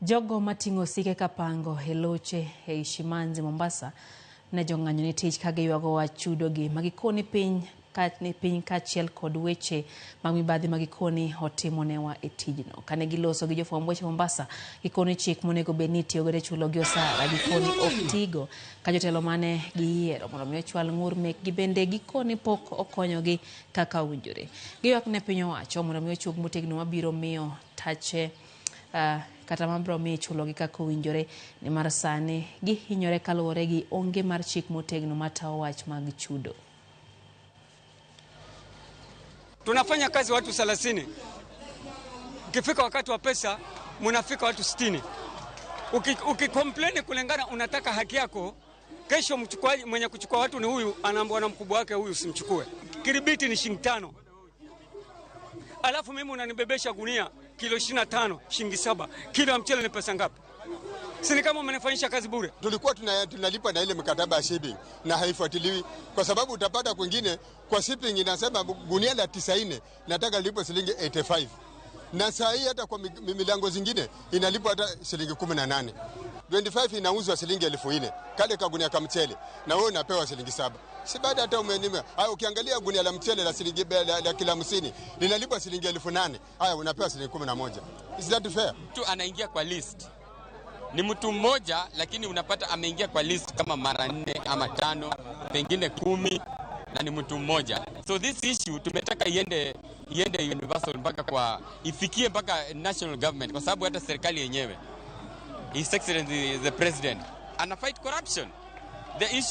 Jogo mating'o osike kapango e loche ei Shimanzi, Mombasa ne jong'anyo ne tich ka giywago wach chudogi ma gikoni piny ka ni piny kaachiel kod weche mag mibadhi ma gikoni otimonewa e tijno. Kane giloso gi jofwamb weche Mombasa, gikoni chik monego bed ni itiyogodo e chulogi osara gikoni ok tigo ka jotelo mane giyiero mondo mi ochwal ng'ur mekgi bende gikoni pok okonyogi kaka owinjore. Giywak ne piny owacho mondo mi ochung' motegno mabiro miyo tache kata mabiro miyo ichulogi kaka owinjore nimar sani gihinyore kaluwore gi onge mar chik motegno matawo wach mag chudo. Tunafanya kazi watu 30. Ukifika wakati wa pesa munafika watu 60. Ukicomplain kulingana unataka haki yako, kesho mchukuaji mwenye kuchukua watu ni huyu, anaambiwa na mkubwa wake huyu usimchukue. Kiribiti ni shilingi 5. Alafu mimi unanibebesha gunia kilo 25 shilingi 7. Kilo ya mchele ni pesa ngapi? Si ni kama umenifanyisha kazi bure. Tulikuwa tunalipa na ile mkataba ya shipping na haifuatiliwi, kwa sababu utapata kwingine kwa shipping inasema gunia la 90 nataka lipo shilingi 85. Na saa hii hata kwa milango zingine inalipwa hata shilingi 18. 25 inauzwa shilingi 4,000 kale kagunia ka mchele, na wewe unapewa shilingi 7. Si baada hata umenima. Haya, ukiangalia gunia la mchele la shilingi la kilo 50 linalipwa shilingi 8,000. Haya, unapewa shilingi 11. Is that fair? Mtu anaingia kwa list ni mtu mmoja, lakini unapata ameingia kwa list kama mara 4 ama 5, pengine 10, na ni mtu mmoja. So this issue tumetaka iende universal mpaka kwa ifikie mpaka national government, kwa sababu hata serikali yenyewe, His Excellency the President, ana fight corruption. The issue